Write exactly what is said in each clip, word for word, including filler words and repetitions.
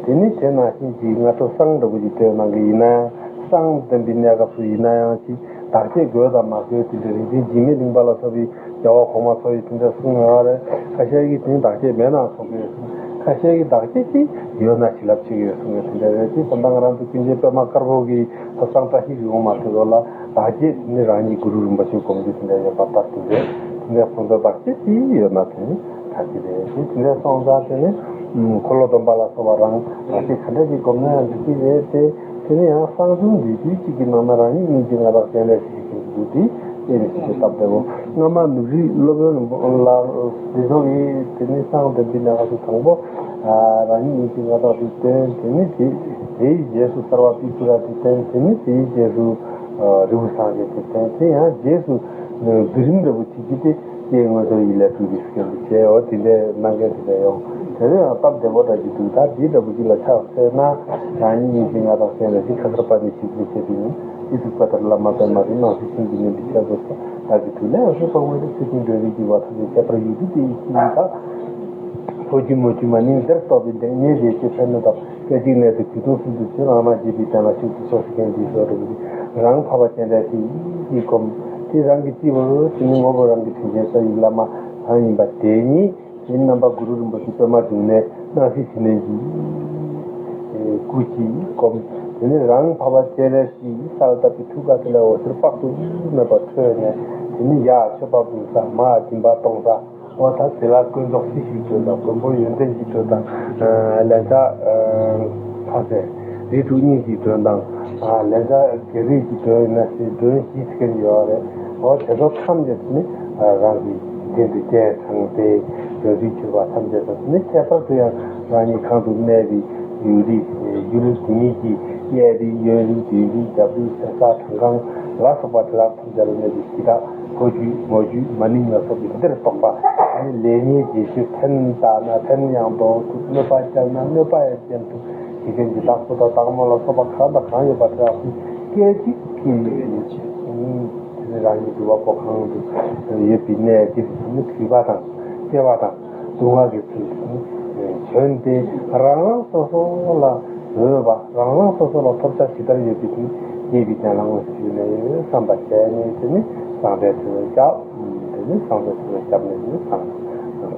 དེ་ནི་དེ་ནང་བཞིན་གྱི་སྔ་དྲོ་བསང་འདྲ་པོ་ཅིག་སྟོན་གནང་གི་ཡིན་ན་ཡང་། བསང་སྟོན་པའི་གནས་སྐབས་སུ་ཡིན་ན་ཡང་ཅིག་བདག་བསྐྱེད་དགོས་དང་མ་དགོས་དེ་འདྲ་རིག་འཛིན་འཇིགས་མེད་གླིང་པ་ལ་སོགས་པའི་རྒྱལ་བ་གོང་མ་ཚོ་ཡིས་དེ་འདྲ་གསུངས་ཡོད་རེད། ཁ་ཤས་ཀྱིས་དེ་བདག་བསྐྱེད་མེད་ན་གསུང་གི་ཡོད། ཁ་ཤས་ཀྱིས་བདག་བསྐྱེད་ཅིག་ཡོད་ན་བྱིན་རླབས་ཆེ་གི་ཡོད་གསུང་གི་དེ་འདྲ་རེད། དེ་ད་ལྟ་ང་རང་ཚོ་ཀུན་མཁྱེན་པད་མ་དཀར་པོ་གི་ཐོབ་ཐང་བཀྲ་ཤིས་ལྷུན་གྲུབ་མ་ཐོས་ལོ་ལ་བདག་བསྐྱེད་དེ་ནི་རང་ཉིད་གུ་རུ་རིན་པོ་ཆེ་སྒོམ་རྒྱུ་དེ་འདྲ་ཡོད་པ་ལྟར་དུ་རེད། དེ་འདྲ་ཁོང་ཚོ་བདག་བསྐྱེད་ཅིག་ཡོད་ན་དེ་ནི། ད་དེ་རེད། དེ་དེ་འདྲ་སོང་ཙང་དེ་ནི་འཁོར་ལོ་སྡོམ་པ་ལ་སོགས་པ་རང་ད་ལྟ་ག་འདྲ་ཞིག་སྒོམ་ན་ཡང་འགྲིག་གི་རེད་དེ། དེ་ནི་ཡང་གསང་གསུམ་འདུས་རྒྱུད་གཅིག་གི་ནང་ན་རང་ཉིད་སྙིང་རྗེ་ལྔ་དང་སྤྱན་རས་གཟིགས་ཞེས་འདུག་དེ་དཔེ་མི་སྲིད་པའི་སྟབས་བདེ་བོ། སྔ་མ་ནུབ་རིའི་སློབ་དཔོན་རིན་པོ་ལ་འདི་ཚོ་གིས་དེ་ནི་གསང་སྟོན་པའི་གནས་སྐབས་སུ་དང་པོ་རང་ཉིད་སྙིང་རྗེ་ལྔ་དང་དེ་སྟོན། དེ་ནི་དེ་དེའི་རྗེས་སུ་སརྦ་པིཌུ་ར་དེ་སྟོན། དེ་ནི་དེའི་རྗེས་སུ་རི་བོ་སངས་རྒྱས་དེ་སྟོན། དེ་ཡང་རྗེས་སུ་བསྡུ་རིམ་འདྲ་པོ་བྱེད་རྒྱུ་དེ། ཅེས་མངོན་མཐོ་ཡིད་ལ་སྤྲུལ་པའི་སྐྱོན་དུ་བྱས། འོ་དེ་འདྲའི་གནང་མཁན་དེ་འདྲ་ཡོང་། དེ་ནས་ཡང་སྟབས་བདེ་པོ་འདྲ་ཅིག་འདུག་ད་འདི་འདྲ་པོ་ཅིག་ལ་ཆགས་སོང་ན། རང་ཉིད་སྙིང་རྗེ་ལྔ་དང་ལྡན་པའི་ཁ་སར་པ་ཎི་ཞིག་ནས་བྱེད་དུས་ནི། ཨི་ཐུག་པ་ལྟར་བླ་མ་པདྨ་རི་སྣང་སྲིད་གསུམ་གྱི་གནས་འདི་བཤད་དགོས་སོ། བདག་གི་ཐུགས་ལས་འོད་ཟེར་འཕྲོས་པའི་ཚུལ་ཁྲིམས་སྒྲོན་མེ་བརྒྱུད་པ་ཐམས་ཅད་ཁྱད་པར་ཡུལ་དུ་དེ་ཡི་ཤིང་དང་། ཕོ་རྒྱུད་མོ་རྒྱུད་མ་ནིང་འདིར་གཏོགས་པའི་འདི་ཉེ་རྗེས་ཀྱི་ཕན་གནོད་དང་། སྐད་ཅིག་གནས་དུ་རྒྱུད་དོན་ཚུལ་དུ་ཆོས་རང་སྣང་བརྗེད་པའི་དོན་ལ་ཤུགས་སུ་གསོག་ཤེས་མཁན་འདིའི་ཞོར་དུ་རང་འཕགས་པ་སྤྱན་རས་གཟིགས་ཀྱི་སྒོམ། དེ་རང་གི་སྤྱི་བོར་དེ་ནི་ངོ་བོ་རང་གི་དྲིན་ཅན་རྩ་བའི་བླ་མ་རང་ཡིན་པ་དེ་ཉིད་དེ་རྣམ་པ་གུ་རུ་རིན་པོ་ཆེ་པདྨ་འབྱུང་གནས་སྣང་སྲིད་ཞི་གནས་ཀྱི་སྐུ་གཅིག་སྒོམ། དེ་ནི་རང་འཕགས་པ་སྤྱན་རས་གཟིགས་གསལ་བཏབ་པའི་ཐུགས་ཀ་དེ་ལ་འོད་ཟེར་དཔག་ཏུ་མེད་པ་འཕྲོས་ནས། དེ་ནི་ཡར་མཆོད་པ་འབུལ་ས། མར་སྦྱིན་པ་གཏོང་ས། འོ་ད་དེ་ལ་དཀོན་མཆོག་སྲིད་ཞིའི་དོན་དང་། མགོན་པོ་ཡོན་ཏན་གྱི་དོན་དང་། ལན་ཆགས་ཕ་སེ་རིགས་དྲུག་གཉིས་ཀྱི་དོན་དང་། ལན་ཆགས་བགེགས་རིགས་ཀྱི་དོན་ཡིན་ན་ཞེས་དོན་བཞི་ཚིག་ཡོད་རེད། འོ་དེ་ཚོ་ཐམས་ཅད་ནི་རང་གི་རྒྱན་དུ་སྤྱན་དྲངས་ཏེ། དོན་ཚིག་གྱུར་པ་ཐམས་ཅད་དང་ནི་ཁྱད་པར་དུ་ཡང་རང་ཉིད་གང་དུ་གནས་པའི་ཡུལ་རིགས་ཡུལ་དེ་ཉིད་ཀྱི་གཡས་རིགས་གཡོན་རིགས་མདུན་རིགས་རྒྱབ་རིགས་གསེར་ས་བྲང་ཁང་ལ་སོགས་པ་དེ་དག་ཐམས་ཅད་ལ་གནས་པའི་གཞི་བདག་ཕོ་རྒྱུད་མོ་རྒྱུད་མ་ནིང་ལ་སོགས་པའི་འདིར་གཏོགས་པ། ལས་ཉོན་རྗེས་སྤྱོད་ཕན་བཏགས་ན་ཕན་ཡང་ཐོགས་ཐུབ། གནོད་པ་བསྐྱལ་ན་གནོད་པ་ཡང་བསྐྱལ་ཐུབ། དེ་ཀའི་འདི་དག་སོ་དང་སྟག་མོ་ལ་སོགས་པ་གང་དང་གང་ཡོད་པ་དེ་དག་སྐད་ཅིག་གིས་དེ་ནི་རང་གི་འདུལ་བ་པོ་གང་དུ་ཡོད་པའི་གནས་དེ་ནི་གུས་པ་དང་བརྩེ་བ་དང་། སྡུག་བསྔལ་གྱི་ཚུལ་དུ་བྱོན་ཏེ་རང་རང་སོ་སོ་ལ་འོས་པ་རང་རང་སོ་སོ་ལ་ཐོབ་བྱ་ཇི་ལྟར་ཡོད་པའི་དོན་རྒྱས་པའི་དོན་ལ་དངོས་སུ་ཞུས་ནས་ཡོད་བསམ་པ་བྱས་ནས་དེ་ནི་བསང་པའི་ཚུལ་ལ་བརྒྱབ། དེ་ནི་བསང་པའི་ཚུལ་ལ་བརྒྱབ་ནས་དེ་ནི་བསང་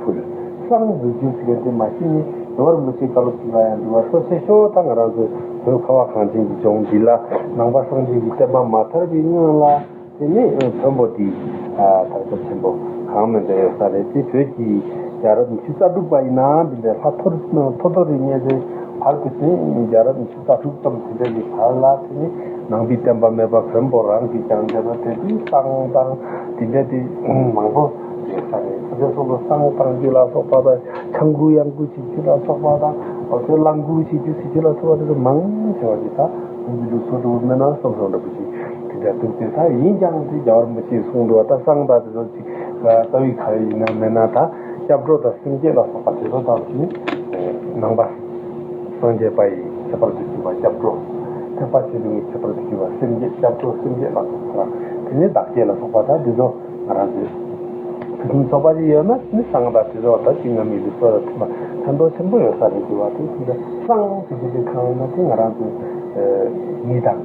ཕུལ། བསང་འབུལ་རྒྱུ་ཟེར་མཁན་དེ་མ་གཞི་ནི་རྒྱལ་བ་རིན་པོ་ཆེའི་བཀའ་སློབ་ཅིག་ལ་ཡང་འདུལ་བ་སོ་ཆེ་ཤོས་དང་ང་རང་ཚོའི་བོད་ཁ་བ་གངས་ཅན་གྱི་ལྗོངས་འདི་ལ་ནང་པ་སངས་རྒྱས་ཀྱི་བསྟན་པ་མ་དར་བའི་སྔོན་ལ། དེ་ནས་བོན་པོ་དེ་དར་ཁྱབ་ཆེན་པོ་གང་མིན་འདྲ་ཡོད་ས་རེད། དེ་བོད་ཀྱི་རྒྱལ་རབས་ཉི་ཤུ་རྩ་དྲུག་པ་ཡིན་ན་འདི་འདྲའི་ལྷ་ཐོ་ཐོ་ཐོ་རི་གཉན་སྲས་བར་དུ་དེ་རྒྱལ་རབས་ཉི་ཤུ་རྩ་དྲུག་ཙམ་དེ་འདྲ་ཡི་བར་ལ་དེ་ནས་ནང་པའི་བསྟན་པ་མེད་པ་བོན་པོ་རང་གིས་ཀྱང་འདྲ་ན་དེ་དུས་བསང་དང་དེ་འདྲ་དེ་མང་པོ་ཡོད་ས་རེད། དེ་འདྲ་སོགས་ལ་བསང་བཏང་རྒྱུ་ལ་སོགས་པ་དང་། ཆང་བསྐོལ་གཡང་བསྐོལ་བྱེད་རྒྱུ་ལ་སོགས་པ་དང་། འོ་དེ་གླང་བསྐོལ་བྱེད་རྒྱུ་ཟེར་རྒྱུ་ལ་སོགས་པ་དེ་ཚོ་མང་ཆེ་བ་ཞིག་ད་བོད་ཀྱི་ལུགས་སྲོལ་འགྲོ་མེད་ན་བསམ་བསམ་འདྲ་པོ་ཞིག་དེ་འདྲ་འདུག་སྟེ། ད་ཡིན་ཀྱང་དེ་རྒྱལ་བ་རིན་པོ་ཆེས་གསུངས་འདུག་བ། ད་བསང་དང་དེ་ཚོ་ཅིག་རྩ་བའི་ག་རེ་ཡིན་ན་མེད་ན་ད་སྐྱབས་འགྲོ་དང་སེམས་བསྐྱེད་ལ་སོགས་པ་དེ་ཚོ་དང་ཅིག་ནང་པ་སངས་རྒྱས་པ་ཡི་ཁྱད་པར་དུ་གྱུར་པ་སྐྱབས་འགྲོ། ཐེག་པ་ཆེ་ཆུང་གི་ཁྱད་པར་དུ་གྱུར་པ་སེམས་བསྐྱེད་སྐྱབས་འགྲོ་སེམས་བསྐྱེད་ལ་སོགས་པ་དང་དེ་ནས་བདག་བསྐྱེད་ལ་སོགས་པ་ད་དེ་ཚོ། ང་རང་ཚོའི་ཕུན་སུམ་ཚོགས་པ་ཞིག་ཡོད་ན་ནི་བསང་དང་དེ་ཚོ་ད་ཅི་ང་མི་ལུས་སྲོག་ལ་ཐུག་པ་ཕན་ཐོགས་ཆེན་པོ་ཡོད་ས་རེད་ཟེར་བ་དེ་ཚོ་བསང་ཟེར་གྱི་དེ་གང་ཡིན་ན་དེ་ང་རང་ཚོའི་མི་དང་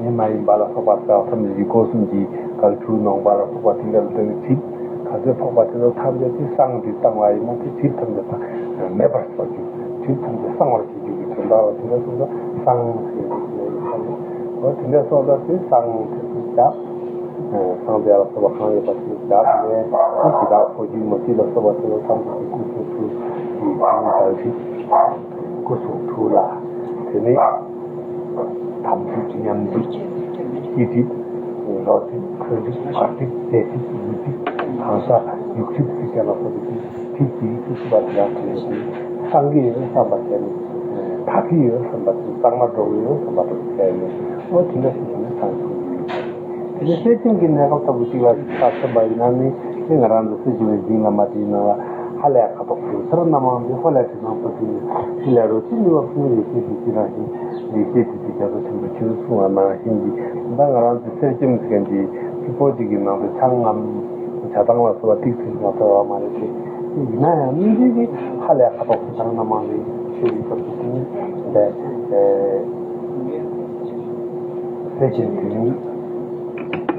མི་མ་ཡིན་པ་ལ་སོགས་པ་ཐམས་ཅད་ཀྱི་སྒོ་གསུམ་གྱི་གལ་གྲུ་ནང་པ་ལ་སོགས་པ་དེ་འདྲ་ལ་དོན་གྱི་གྲིབ་ག་ཚོད་ཕོག་པ་དེ་ཚོ་ཐམས་ཅད་དེ་བསང་དེ་བཏང་བ་ཡིན་ན་དེ་གྲིབ་ཐམས་ཅད་དང་མེད་པར་བཟོ་རྒྱུ་གྲིབ་ཐམས་ཅད་སངས་པར་བྱེད་རྒྱུ་གི་དོན་དག་ལ་དེ་འདྲ་སོང་ཙང་བསང་ཟེར་གྱི་དེ་འདྲ་ཡིན་ས་རེད། འོ་དེ་འདྲ་སོང་ཙང་དེ་བསང་དེ་ཚོ་བཞག་བསང་རྫས་ལ་སོགས་པ་གང་ཡོད་པ་དེ་བཞག་ནས་དེ་ཇི་ལྟར་ཕོ་རྒྱུད་མོ་རྒྱུད་ལ་སོགས་པ་དེ་ཚོ་ཐམས་ཅད་ཀྱི་སྐུ་གསུང་ཐུགས་ཀྱི་དམ་དང་ཞིག་སྐུ་གསུང་ཐུགས་ལ་དེ་ནས་དམ་ཚིག་ཉམས་ཚིག་ཅི་སྲིད་རོ་ཚིག་ཁོལ་ཚིག་བར་ཚིག་ཟས་ཚིག་ཡུག་ཚིག་གང་ཟག་ཡུག་ཚིག་ཚིག་ཅན་ལ་སོགས་པའི་ཚིག་ཚིག་ཅིག་ཚིག་ཚིག་པ་དེ་ཡང་དྲན་ཞིང་བསང་གི་ཡོད་བསམ་པ་བྱས་ནས་དག་གི་ཡོད་བསམ་པ་དེ་གཙང་མ་འགྲོ་གི་ཡོད་བསམ་པ་དེ་བྱས་ནས་འོ་དེ་འདྲ་ཞིག་བྱས་ནས་བསང་ཚིག་ཡིན། དེ་ནས་གསེར་སྐྱེམས་ཀྱི་གནས་སྐབས་ལྟ་བུ་གཅིག་ལ་ཆ་མཚོན་པ་ཡིན་ན་ནི་དེ་ང་རང་ཚོ་སྲིད་ཞི་བའི་འཛིན་ལ་མ་དེའི་ནང་ལ་ཧ་ལས་ཁ་དོག་ཕུལ་ཚར་རྣམ་མང་དེ་ཧོ་ལས་དྲི་བཟང་པོ་དེ་ནི་དེ་ལས་རོ་ཅི་ནུས་པ་ཕུལ་ཡེ་ཤེས་དེ་ཅི་རང་བཞིན་ཡེ་ཤེས་དེ་དེ་རྒྱ་མཚོ་ཆེན་པོ་ཆུ་གསུང་བ་ནང་བཞིན་གྱི་ད་ང་རང་ཚོ་གསེར་སྐྱེམས་ཟེར་མཁན་དེ་ཚིག་ཕོ་གཅིག་གི་ནང་དུ་ཆང་ངམ་ཇ་དང་ལ་སོགས་པ་ཏིག་ཙམ་མ་ཐོས་པ་མ་རེད་དེ། ཡིན་ན་ཡང་སྨིན་གྲོལ་གྱི་ཧ་ལས་ཁ་དོག་ཕུལ་ཚར་རྣམ་མང་དེ་ཆོས་ཀྱི་སྐབས་སུ་དེ་ནི། ཟས་ཀྱི་དུས་ནི་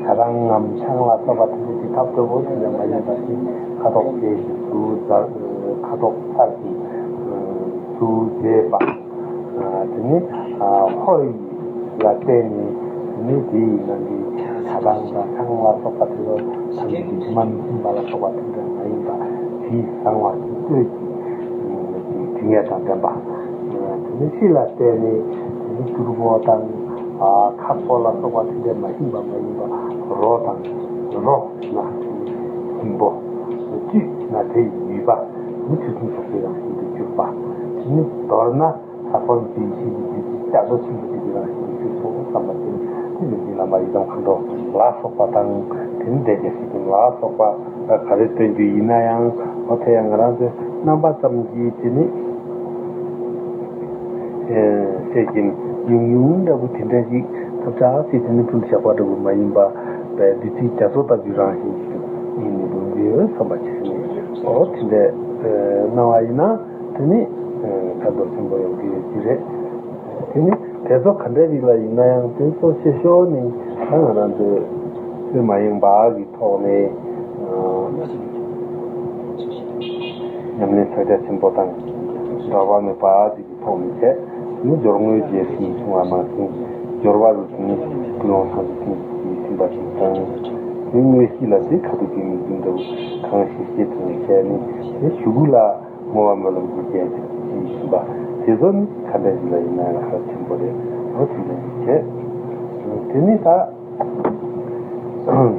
ད་རང་ངམ་ཆང་ལ་སོགས་པ་དེ་ཚོ་ཅིག་ཐབས་སྐྱོ་པོ་དེ་འདྲ་མ་ཡིན་པ་ཞིག་ཁ་དོག་བྱས་ཀྱི་ཚུར་ཁ་དོག་ཚར་གྱི་ཚུར་བྱས་པ། དེ་ནི་ཧོ་ཡི་ལ་བརྟེན་ནས་དེ་ནི་དེ་ཡི་ནང་གི་ད་རང་དང་ཆང་ལ་སོགས་པ་དེ་ཚོ་ཐམས་ཅད་ཀྱི་དྲི་མ་མི་སྲུན་པ་ལ་སོགས་པ་དེ་འདྲ་མ་ཡིན་པ་དེའི་བཟང་བ་དེ་སྤྱོད་ཀྱི་དྲི་ངད་དང་ལྡན་པ། དེ་ནི་ཕྱི་ལ་བལྟས་ནས་དེ་ནི་སྐྱུར་པོ་དང་ཁ་སྤོ་ལ་སོགས་པ་དེ་འདྲ་མ་ཡིན་པ་མ་ཡིན་པ་རོ་དང་རོ་ན་ཞིམ་པོ་བཅུད་ན་དེ་ཡི་ནུས་པ་ནི་ཆུ་སྲིན་ཚོགས་པའི་རང་བཞིན་དུ་གྱུར་པ། དེ་ནི་མདོར་ན་ལྷག་པར་དུ་ཡིད་ཆེས་ཀྱི་བདུད་རྩི་རྒྱ་མཚོ་ཆེན་པོ་དེ་གི་རང་བཞིན་དུ་གྱུར་སོང་བསམ་པ་དེ་ནི་དེ་ནི་འདི་ལ་མ་ཡི་དམ་མཁའ་འགྲོ་ལ་སོགས་པ་དང་དེ་ནི་འདས་རྒྱལ་སྲིད་པ་ལ་སོགས་པ། ག་རེ་སྟོན་རྒྱུ་ཡིན་ན་ཡང་འོ་དེ་ཡང་ང་རང་ཚོའི་རྣམ་པ་ཙམ་གྱིས་དེ་ནི་ཨེ་ཟེར་གྱིན་ཉུང་ཉུང་འདྲ་པོ་དེ་འདྲ་ཞིག་ཐབས་ཆག་ཅིག་དེ་ནི་ཕུལ་བཞག་པ་འདྲ་པོ་མ་ཡིན་པ་བདུད་རྩི་རྒྱ་མཚོ་ལྟ་བུའི་རང་བཞིན་ཞིག་ཡིན་ནི་འདུག་འདི་བསམ་པ་བྱས་ནས་འོ་དེ་འདྲ་གནང་བ་ཡིན་ན་དེ་ནི་ཕན་ཐོགས་ཆེན་པོ་ཡོང་གི་ཡོད་ཀྱི་རེད། དེ་ནི་དེ་ཚོ་ག་འདྲ་ཞིག་ལ་ཡིན་ན་ཡང་དེ་གཙོ་ཆེ་ཤོས་ནི་ད་ང་རང་ཚོའི་བསོད་མ་ཡེངས་པ་གི་ཐོག་ནས་ཉམས་ལེན་ཕྱག་རྒྱ་ཆེན་པོ་དང་འགྲོ་བ་མེད་པ་དེ་གི་ཐོག་ནས་བྱས་ནི་སྦྱོར་དངོས་རྗེས་ཟིན་བྱུང་བ་ནང་བཞིན་སྦྱོར་བ་རུ་ནི་ཀུན་སློང་ཐམས་ཅད་ཀུན་གྱིས་ཟིན་པ་ཞིག་དང་། དེ་དངོས་གཞི་ལ་དེ་ཁ་ཐུག་གི་མིག་རྒྱུན་འདྲ་བོ་གང་ཞིག་ཤེས་ཐུབ་ནས་བྱས་ནི་དེ་གཞུག་གུ་ལ་བསྔོ་བ་སྨོན་ལམ་གྱི་རྒྱས་ཟིན་པ་དེ་ཚོ་ནི་ག་འདྲ་ཞིག་ལ་ཡིན་ན་ཡང་གལ་ཆེན་པོ་རེད། འོ་དེ་འདྲ་ཞིག་བྱས། དེ་ནི་ད།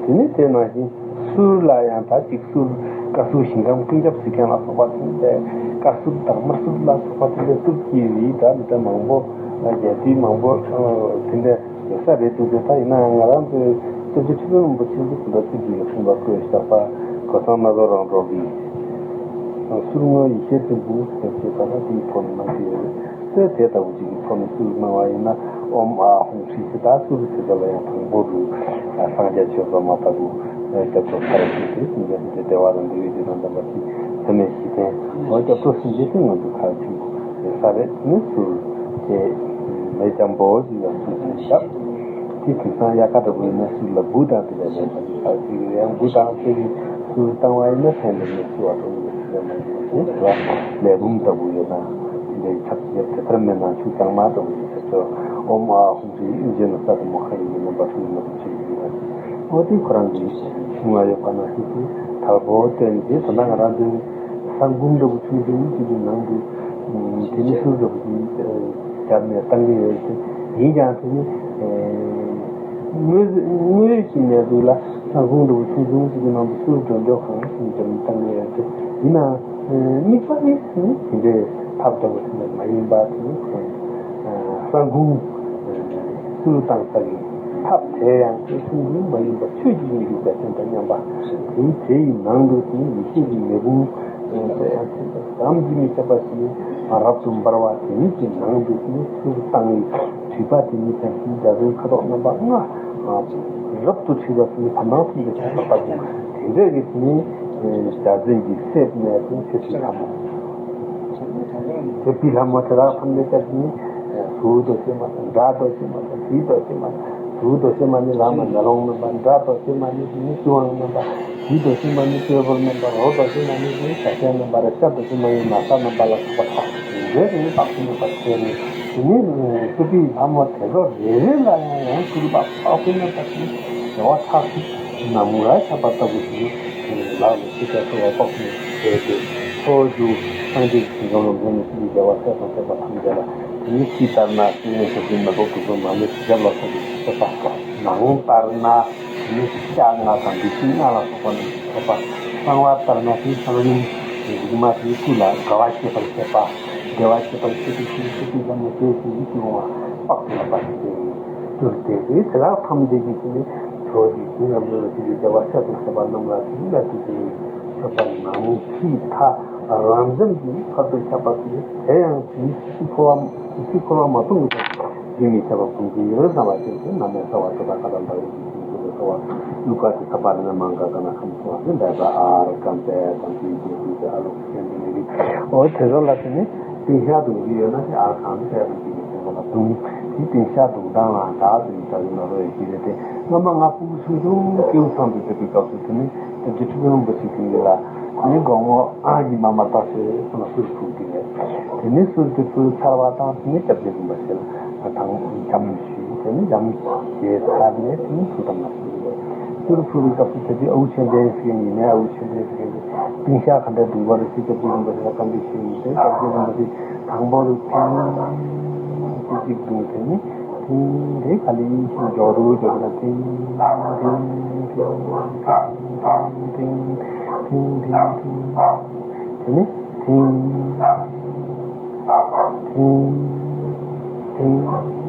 དེ་ནི་དེ་ནང་བཞིན་གསུར་ལ་ཡང་ད་ཅིག་གསུར་དཀར་གསུར་ཞིང་ཁམས་ཀུན་ཁྱབ་ཟེར་མཁན་ལ་སོགས་པ་དེ་འདྲ་དཀར་གསུར་དང་དམར་གསུར་ལ་སོགས་པ་དེ་འདྲ་གསུར་གྱི་རིགས་ད་མི་འདྲ་མང་པོ་རྒྱལ་སྲིད་མང་པོ་དེ་འདྲ་ཡོད་ས་རེད་འདུག་དེ་ད་ཡིན་ན་ཡང་ང་རང་ཚོའི་སྐྱབས་རྗེ་ཁྲི་པའི་དབང་པོ་ཆེན་པོ་དེ་འདྲ་གསུར་གྱི་ཡོད་གསུངས་པ་བཀོད་བཞག་པ་གོས་ཚང་སྣ་ཚོགས་རང་གྲོགས་ཀྱིས་གསུར་བསྔོ་ཡེ་ཤེས་སྤྲུལ་སྐུ་ཟེར་བྱས་པ་ལ་དེའི་ཐོག་ནས་གནང་གི་ཡོད་རེད། སྲོལ་དེ་ལྟ་བུ་ཅིག་གི་ཐོག་ནས་གསུར་གནང་བ་ཡིན་ན་ཨོཾ་ཨཱཿཧཱུྃ་ཧྲཱིཿ་ཟེར་ད་གསུར་དེ་ཚོ་ལ་ཡང་དང་པོ་རུ་སངས་རྒྱས་ཆོས་ཚོགས་མ་ལྟ་བུ་སྐྱབས་འགྲོ་ཚར་གཅིག་དེ་སངས་རྒྱས་སངས་རྒྱས་བདེ་བ་དང་འབྲས་བུའི་རྒྱུ་དང་ལྡན་པ་ཞིག་བུད་མེད་ཞིག་བསྟེན་འོ་སྐྱབས་འགྲོ་སེམས་བསྐྱེད་དེ་ང་ཚོ་གལ་ཆེན་པོ་ཡོད་ས་རེད། དེ་ནས་གསུར་དེ་མེ་འཇམ་པོ་ཞིག་ལ་གསུར་དེ་བཞག་དེ་དུས་སང་དབྱར་ཁ་འདྲ་པོ་ཡིན་ན་གསུར་ལ་འབུ་དང་དེ་འདྲ་མེད་པ་ཞིག་ཚར་གཅིག་ཡང་འབུ་དང་ཚེ་རིང་གསུར་བཏང་བ་ཡིན་ན་ཕན་པའི་གནས་ཚུལ་བ་དང་། དེ་ལ་ལས་བུམ་ལྟ་བུ་ཡོད་ན། དེ་འདྲའི་ཆབ་ཡབ་དེ་ལྟར་མེད་ན་ཆུ་གཙང་མ་ལྟ་བུ་ཡོད་ས་ཆོག་ཨོཾ་ཨཱཿཧཱུྃ་ཧྲཱིཿ་ཨིན་ཇི་ན་ས་དང་མོ་ཁ་ཡིན་གྱི་རྣམ་པ་ཚུལ་མ་དུ་ཆེ་ཡིན་པ། འོ་དེ་ཁོ་རང་གི་གཞུང་ལ་ཡོད་པ་ན་ཤེས་ཀྱི་དལ་པོ་བསྟན་ཏེ་ད་ལྟ་ང་རང་ཚོའི་ས་འགུམ་འདྲ་བོ་ཆུང་ཆུང་ཅིག་གི་ནང་དུ་དེ་ནི་ཤུལ་འདྲ་བོ་ཅིག་བརྒྱབ་ནས་བཏང་གི་ཡོད་ཅེས་ཡིན་ཀྱང་དེ་ནི། དངོས་དངོས་ཀྱི་གནས་ཚུལ་ལ་ས་ཁུང་འདྲ་བོ་ཆུང་ཆུང་ཅིག་གི་ནང་དུ་སུ་འགྲོ་འགྲོ་གང་ཞིག་འགྲོ་མི་བཏང་གི་ཡོད་དེ་ཡིན་ནའང་དམིགས་པ་ནི་དེ་འདྲའི་ཐབས་འདྲ་བོ་དེ་འདྲ་མ་ཡིན་པ་དེ་ནི་ས་ཁུང་སུ་བཏང་ས་གི་ཐབས་དེ་ཡང་དེ་ཆུང་ཆུང་མ་ཡིན་པ་ཆོས་ཀྱི་དབྱིངས་ཀྱི་རྒྱ་ཁྱོན་དང་མཉམ་པ་དེའི་དེ་ཡི་ནང་དུ་དེ་ནི་ཡེ་ཤེས་ཀྱི་མེ་དཔུང་དེ་ཡང་དེ་ཙམ་གྱིས་མི་ཁྱབ་པ་ཞིག་རབ་ཏུ་འབར་བ་དེ་ཉིད་ཀྱི་ནང་དུ་དེ་ནི་སུ་བཏང་ཡི། བྲིས་པ་དེ་ཉིད་ཀྱང་དེའི་འཇའ་ཚོན་ཁ་དོག་རྣམ་པ་ལྔ། རབ་ཏུ་བྲིས་པ་དེ་ཉིད་བར་སྣང་ཐུན་གྱི་ཆ་ལྟ་བུ། དེ་འདྲ་གི་དེ་ཉིད་འཇའ་ཚོན་གྱིས་བསྲེགས་ནས་དེ་ཆོས་ཀྱི་ལྷ་མོ། ཆོས་ཀྱི་ལྷ་མོ་དེ་དག་ཐམས་ཅད་ཀྱང་དེ་ཉིད་གཟུགས་རྡོ་རྗེ་མ་དང་སྒྲ་རྡོ་རྗེ་མ་དང་དྲི་རྡོ་རྗེ་མ་དང་གཟུགས་རྡོ་རྗེ་མ་ནི་ལམ་མེ་ལོང་རྣམ་པ། སྒྲ་རྡོ་རྗེ་མ་ནི་དེ་ཉིད་སྐྱེ་བ་རྣམ་པ། དྲི་རྡོ་རྗེ་མ་ནི་སྤྱོད་པ་རྣམ་པ། རོ་རྡོ་རྗེ་མ་ནི་དེ་ཉིད་བྱ་བྱེད་རྣམ་པ་རེད། སྲ་རྡོ་རྗེ་མ་ནི་ན་བཟའ་རྣམ་པ་ལ་སོགས་པ་དག་དེ་འདྲའི་དེ་ཉིད་དཔག་ཏུ་མེད་པ་བྱས་ནས། དེ་ནས་སྤྲུལ་པའི་ལྷ་མོ་དེ་ཚོ་རེ་རེ་ལ་ཡང་ཡང་སྐུར་པ་དཔག་ཏུ་མེད་པ་ཞིག་བྱེ་བ་ཁྲག་ཁྲིག་ནམ་མཁར་ཁྱབ་པ་ལྟ་བུ་ཞིག་ལག་ལ་ཅི་བྱ་ཐུབ་པ་དཔག་ཏུ་མེད་པ་བྱས་ཏེ། ཁྲོ་བོ་རྒྱུ་སངས་རྒྱས་ཀྱི་ཞིང་ཁམས་ལ་འཛེམ་ནས་ཅི་ཡི་བྱ་བ་ཚད་དང་ཚད་པ་ཐམས་ཅད་ལ། དེ་ནི་ཕྱི་ལྟར་ན་སྲིན་མོ་ཞབས་ཀྱི་མེ་ཏོག་དྲུག་པོ་མ་མོའི་ཞབས་ལ་སོགས་པའི་མཆོད་པ། ནང་ལྟར་ན། དེ་ནི་ཤ་ལྔ་དང་བདུད་རྩི་ལྔ་ལ་སོགས་པ་རྣམས་ཀྱི་མཆོད་པ། གསང་བ་ལྟར་ན་དེ་གསང་བའི་གཟུགས་མ་དེའི་སྐུ་ལ་དགའ་བ་སྐྱེད་པར་བྱེད་པ། བདེ་བ་སྐྱེད་པར་བྱེད་པའི་ཕྱིར་སྤྲུལ་པའི་ལྷ་མོ་དེ་ཞིག་གིས་སྐྱེ་བ་དཔག་ཏུ་མེད་པ་ཞིག་སྟེ། སྤྲུལ་ཏེ་དེ་དེ་དག་ཐམས་ཅད་ཀྱི་དེ་ནི་ཇོ་བོ་རྗེ་རྣམ་གྲོལ་ཞིག་གི་བདེ་བ་སྲས་དང་བཅས་པ་རྣམས་ལ་དེ་ནི་ལ་དེ་དེ་ནི་མཆོད་པ་ནམ་མཁའི་མཐའ་རབ་འབྱམས་ཀྱི་བར་དུ་ཁྱབ་པ་དེ་དེ་ཡང་དེའི་ཕྱིར་འཁོར་བ་དེའི་ཕྱིར་འཁོར་བ་མ་སྟོངས་ཀྱི་དོན་རྒྱུན་མི་འཆད་པ་ཀུན་གྱི་ཡུལ་བསམ་པ་ཅན་དེ་ནམ་ཡང་གསལ་བ་ཤོ་ད་ཀ་དང་འདྲ་བའི་རྒྱུ་ཞིག་ཏུ་འཚོ་བ་ཀླུ་ཀ་དེ་ཁ་པར་ནས་མང་ག་ག་ན་ཁམས་སོང་བ་ཟིན་འདྲ་ད་ཨ་ར་ཀམ་པའི་དང་དེའི་རྒྱུ་དེ་ཨ་ལོ་ཁྱེད་འདི་མི་རིགས་འོ་དེ་ཚོ་ལ་དེ་ནི། ཏིང་ཤག་རྡུང་གི་ཡོད་ན་དེ་ཨ་གང་དུ་བསྡད་པ་ཅིག་གི་སེམས་པ་ལ་རྡུང་། དེ་ཏིང་ཤག་རྡུང་སྟངས་ལ་དག་ཏུ་ཡིན་ས་ཡིན་ནོ་རོ་ཡོད་ཀྱི་རེད་དེ། སྔོན་མ་ང་ཕྲུ་གུ་ཆུང་ཆུང་སྐྱེ་བོ་ཚང་དུ་བསྡད་པའི་སྐབས་སུ་དེ་ནི་དེ་རྗེ་ཁྲི་རིན་པོ་ཆེ་དེ་འདི་ལ་ནི་དགོང་མོ་ཨ་ཡི་མ་མ་བཏགས་ཤིང་སོ་ན་གསུར་ཕུལ་གྱི་རེད། དེ་ནི་གསུར་དེ་ཕུལ་ཚར་བ་དང་དེ་ནི་སྐྱབས་རྗེ་རིན་པོ་ཆེ་ལ་དང་འཇམ་ཞུས། དེ་ནི་འཇམ་ཞུས་ཚར་ནས་དེ་ནི་ཐུགས་དམ་ལ་གསུར་རེད། གསུར་ཕུལ་བའི་སྐབས་སུ་དེ་དུས་ཨའུ་ཆོས་ལྡན་ཟེར་མཁན་ཡིན་ནའི་ཨའུ་ཆོས་ལྡན་ཟེར་མཁན་དེ་ཏིང་ཤག་ག་འདྲ་སྡུག་པ་རེད་ཟེར་སྐྱབས་རྗེ་རིན་པོ་ཆེ་ལ་བཀའ་འདྲི་ཞུས་ཡིན་ཏེ། སྐྱབས་རྗེ་རིན་པོ་ཆེ་དང་པོ་རུ་ཐིང་ཅི་ཅིག་བརྡུངས། དེ་ནི་ཐིང་དེ་ག་ལེ་ཤིག་འཇོག་རུ་འཇོག་ན་ཐིང་ཐིང་ཐིང་ཐིང་ཐིང་ཐིང་ཐིང་ཐིང་། དེ་ནི་ཐིང་། ཐིང་། ཐིང་།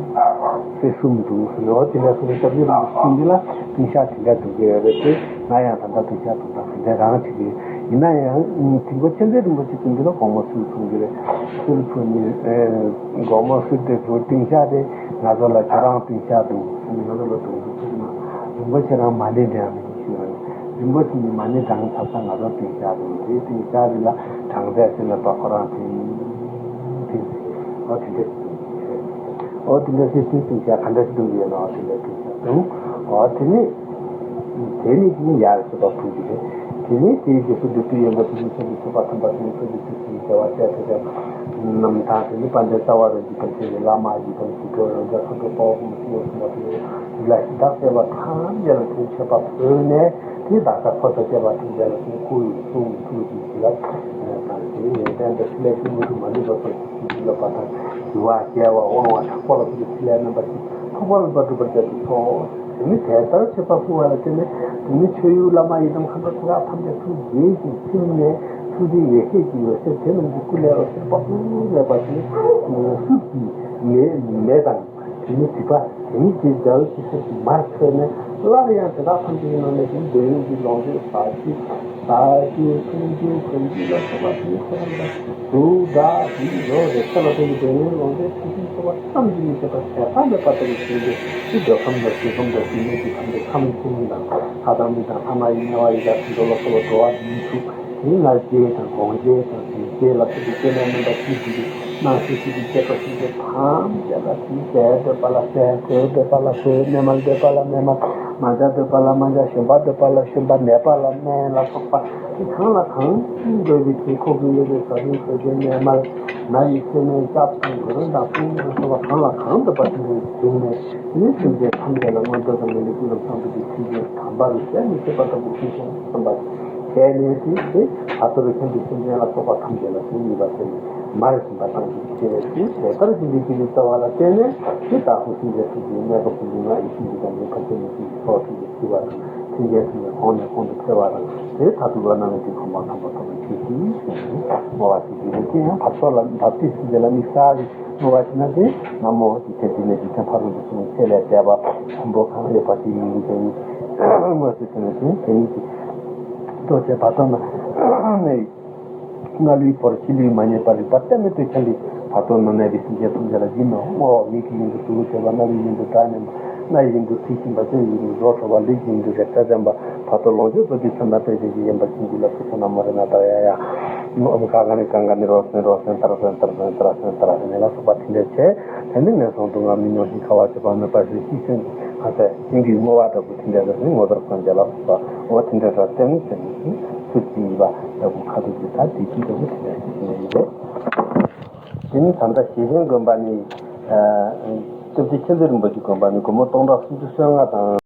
ཚེ་གསུམ་དུ་ཡོད། དེ་ནས་སོ་སོ་སྐྱབས་རྗེ་རིན་པོ་ཆེ་འདི་ལ་ཏིང་ཤག་དེ་འདྲ་འདུག་གི་རེད་དེ། ང་ཡང་ད་ལྟ་ཏིང་ཤག་འདུག་ད་དེ་འདྲ་རང་བྱེད་ཀྱི་ཡིན་ན་ཡང་། དེ་འགོ་ཆེན་པོའི་རིན་པོ་ཆེ་དེ་འདི་ལ་དགོང་མོ་གསུར་ཕུལ་གྱི་རེད། གསུར་ཕུལ་ནི་དགོང་མོ་གསུར་དེ་ཕུལ། ཏིང་ཤག་དེ་ང་ཚོ་ལ་ཁྱོད་རང་ཏིང་ཤག་འདུག་ང་ཚོ་ལ་འདུག་འདུག་ཐུག་ན་རིན་པོ་ཆེ་རང་མ་ཎི་བགྲང་ནས་ཞུ་རེད། རིན་པོ་ཆེ་ནི་མ་ཎི་བགྲང་ཚར་ས་ང་ཚོ་ཏིང་ཤག་འདུག་དེ་ཏིང་ཤག་རི་ལ་བགྲང་ཚད་ཟིན་ལ་པ་ཁོ་རང་ཐིང་ཐིང་ཟིན། ཨོ་དེ་འདྲ་ཞིག་འདུག་ཟེར། ཨོ་དེ་འདྲ་ཞིག་ཏིང་ཤག་ག་འདྲ་ཞིག་འདུག་ཡོད་ན། ཨོ་དེ་འདྲ་ཏིང་ཤག་འདུག་ཨོ་དེ་ནི་དེ་ནི་ཡར་ཚོད་པ་ཕུལ་གྱི་རེད། དེ་ནི་དེའི་རྗེས་སུ་བདུད་བཏུལ་ཡོན་པོ་དེ་ནི་ཆོས་ཀྱི་ཚོགས་པ་ཐམས་ཅད་དེ་ནི་ཆོས་ཀྱི་ཚུལ་གྱི་བྱ་བ་བྱས་ཏེ། རྣམ་ཐར་དེ་ནི་དཔལ་ལྡན་རྩ་བ་རིན་པོ་ཆེ་བླ་མ་ཡི་དམ་གྱི་སྒོ་རང་རྒྱ་ཁ་དོག་པོ་ཕུང་སུ་ཡོད་སུ་མ་ཐུབ་ཡོད་ལ་ཞི་བདག་བཅས་པ་ཐམས་ཅད་ལ་དེ་མཆོད་པ་ཕུལ་ནས། དེ་བདག་ཅག་ཕོ་ཚོ་བཅས་པ་ཐམས་ཅད་ལ་དེ་སྐུ་ཡི་གསུང་ཐུགས་ཀྱི་བྱིན་རླབས་དང་། དེ་ཡོན་ཏན་དང་ཕྲིན་ལས་ཀྱི་མུ་ཏིག་མ་ལུས་པ་སོགས་ཀྱི་བྱིན་གྱིས་རློབ་པ་དང་། ཞི་བ་རྒྱས་པ་དབང་བ་དྲག་པོ་ལ་སོགས་ཀྱི་ཕྲིན་ལས་རྣམ་པ་བཞི་ཐོགས་པ་མེད་པར་འགྲུབ་པར་མཛད་དུ་གསོལ། དེ་ནི་དེ་ལྟར་མཆོད་པ་ཕུལ་བ་ལ་བརྟེན་ནས། དེ་ནི་མཆོད་ཡུལ་བླ་མ་ཡི་དམ་མཁའ་འགྲོ་ཚོགས་ཐམས་ཅད་ཐུགས་དགྱེས་ཤིང་ཚིམ་ནས། ཐུགས་རྗེ་ཡེ་ཤེས་ཀྱི་འོད་ཟེར་དེ་རྣམས་ཀྱི་སྐུ་ལས་འོད་ཟེར་དཔག་ཏུ་མེད་པ་དེ་ནི་གསུར་གྱི་མེ་མེ་དང་། དེ་ནི་དྲི་བ། དེ་ནི་དེ་འཇའ་འོད་ཀྱི་ཚོགས་ཀྱིས་མར་འཚོས་ནས། སླར་ཡང་དེ་དག་ཐམས་ཅད་ཀྱི་ནང་ནས་དེ་ནི་འདོད་ཡོན་གྱི་ལོངས་སྤྱོད་ཟ་རྒྱུ། ཟ་རྒྱུ་འཐུང་རྒྱུ་གོན་རྒྱུ་ལ་སོགས་པ་དེ་ནི་ཁོ་རང་ལ་གཟུགས་སྒྲ་དྲི་རོ་རེག་པ་ལ་སོགས་པའི་འདོད་ཡོན་ལོངས་སྤྱོད་ཐམས་ཅད་ཚོར་བ་ཙམ་གྱིས་མི་ཁྱབ་པ་ཟད་མཐའ་མེད་པ་ལྟ་བུ་ཞིག་འདུག་དེ་འདོད་ཁམས་དང་གཟུགས་ཁམས་དང་སྲིད་གནས་ཀྱི་ཁམས་དང་ཁམས་གསུམ་དང་། ལྷ་དང་མི་དང་ལྷ་མ་ཡིན་དམྱལ་བ་ཡི་དྭགས་ཕྱི་འགྲོ་ལ་སོགས་པ་འགྲོ་བ་རིགས་དྲུག་དེའི་ང་རྒྱལ་དང་སྒོང་རྒྱལ་དང་ཟིལ་རྒྱལ་ལ་སོགས་པའི་སྐྱེ་གནས་རྣམ་པ་བཞི་བཞི་གི་སྣང་སྲིད་བཞི་གི་སྐྱེ་འགྲོ་སེམས་ཅན་ཐམས་ཅད་ལ་དེའི་ཟས་འདོད་པ་ལ་ཟས། གོས་འདོད་པ་ལ་གོས། གནས་མལ་འདོད་པ་ལ་གནས་མལ། མ་འཇའ་འདོད་པ་ལ་མ་འཇའ། ཞོན་པ་འདོད་པ་ལ་ཞོན་པ། མེད་པ་ལ་མེད་ལ་སོགས་པ་དེ་གང་ལ་གང་འདོད་པའི་དེ་ཁོ་གི་ཡོད་པའི་ཟ་རིན་གོས་ཆེན་གནས་མལ། ན་ཡི་མཚེ་མའི་སྐྱབས་དང་གོས་དང་དཔུང་ལ་སོགས་པ་གང་ལ་གང་འདོད་པ་དེ་འདྲའི་བྱུང་ནས། དེ་ནི་སེམས་ཅན་ཐམས་ཅད་ལ་མངོན་མཐོ་དང་ངེས་ལེགས་ཀུན་ལ་བཟང་པོ་གི་ཆོས་ཀྱི་དམ་པ་རུ་ཟད་མི་ཤེས་པ་ལྟ་བུ་ཤེས་བྱུང་བསམ་པ་བྱས་ནས། དེ་དེ་བར་དོ་རུ་ཁྱིམ་གྱི་སེམས་ཅན་ལ་སོགས་པ་ཐམས་ཅད་ལ་དེ་ཉིད་པ་ཟེར་ནས་མར་ཟིན་པ་དང་གཅིག་བྱས་ཏེ། དེ་ལྟར་གྱི་འདི་ཀྱི་རྩ་བ་ལ་བརྟེན་ནས། དེ་དག་ཐོག་སེམས་ཅན་ཐུགས་ཀྱི་གནས་སྐབས་ཀྱི་ལུས་ངག་ཡིད་གསུམ་གྱི་དང་པོའི་ཐམས་ཅད་ནི་ཐུགས་ཀྱི་ཚོགས་ཐུགས་ཀྱི་ཐུགས་པ་དང་། མཐུན་རྐྱེན་ཐུགས་ནས་གོང་ནས་གོང་དུ་འཕེལ་བ་དང་། དེ་མཐར་ཐུག་པ་རྣམ་གཉིས་ཀྱི་གོ་འཕང་དམ་པ་ཐོབ་པའི་ཆེད་དུ་ཟེར་ནས་བསྔོ་བ་ཞུ་རྒྱུ་རེད། དེ་ཡང་བར་དོ་ལ་འདབ་བརྟུལ་ཞུ་རྒྱུ་ལ་དམིགས་བསལ་གྱི་བསྔོ་བ་ཞུ་ན། དེ་ན་མོ་འཇིག་རྟེན་འདི་ནས་འཇིག་རྟེན་ཕ་རོལ་ཏུ་སོང་བའི་ཆེད་ལས་འདས་པ་མཐོན་པོ་གང་ཡོད་པ་དེའི་མིང་དེ་ཉིད་དངོས་སུ་ཐོན་ནས། དེ་ཉིད་ཀྱི་ལྟོ་ཆས་བར་དོ་ན་ནས། སྔ་ལུས་བོར་ཕྱི་ལུས་མ་རྙེད་པར། རིག་པ་གཏན་མེད་དུ་འཁྱམས་པའི་བར་དོ་ན་གནས་པའི་སེམས་ཅན་ཐམས་ཅད་ལ་སྦྱིན་ནོ། བསྔོ་བ། མིག་གི་ཡུལ་དུ་གཟུགས་བྱེད་པ། རྣ་བའི་ཡུལ་དུ་སྒྲ་ཉན་པ། སྣ་ཡི་ཡུལ་དུ་དྲི་ཞིམ་པ། ལྕེ་ཡི་ཡུལ་དུ་རོ་ཁྲོ་བ། ལུས་ཀྱི་ཡུལ་དུ་རེག་བྱ་དྲན་པ། བར་དོ་ལོངས་སྤྱོད་རྫོགས་པའི་ཚེ་ན་དཔེ་བྱད་ཀྱི་ཡོན་པ་ཅན་གྱི་ལག་ཏུ་ཕྱག་ན་མོ་རེ་ན་ཏཱ་ར་ཡ་ཡ། ཨོཾ་ག་ག་ནི་གང་ག་ནི་རོ་སིན་རོ་སིན་ཏཱ་ར་སིན་ཏཱ་ར་སིན་ཏཱ་ར་སིན་ཏཱ་ར་སིན་ལ་སོགས་པ་དེ་འདྲ་བྱས། དེ་ནི་ངན་སོང་དུག་ལྔ་མི་མྱོང་ཞིང་། འཁོར་བ་སྤྱོད་པ་མེད་པར་ཤི་ཤི་ཨ་ཙི་ཤིང་གི་བསྔོ་བ་འདྲ་པོ་དེ་འདྲ་རེད། ངོ་མཚར་སངས་རྒྱས་ལ་སོགས་པ་འོ་དེ་འདྲ་ར་བསྟན་ཟེར་ནས་ཚུལ་གྱིས་ཡིན་པ་ལྟ་བུ་ཁ་ཐུག་གི་ད་དེ་དུས་འདྲ་པོ་དེ་འདྲ་ཞིག་ནས་ཡིན་པས། དེ་ནི་ད་ལྟ་ཞེ་ཆེན་དགོན་པ་ནི། སྐྱབས་རྗེ་མཁྱེན་བརྩེ་རིན་པོ་ཆེ་དགོན་པ་ནི་སྒོར་མོ་སྟོང་ཕྲག་སུམ་ཅུ་སོ་ལྔ་དང་།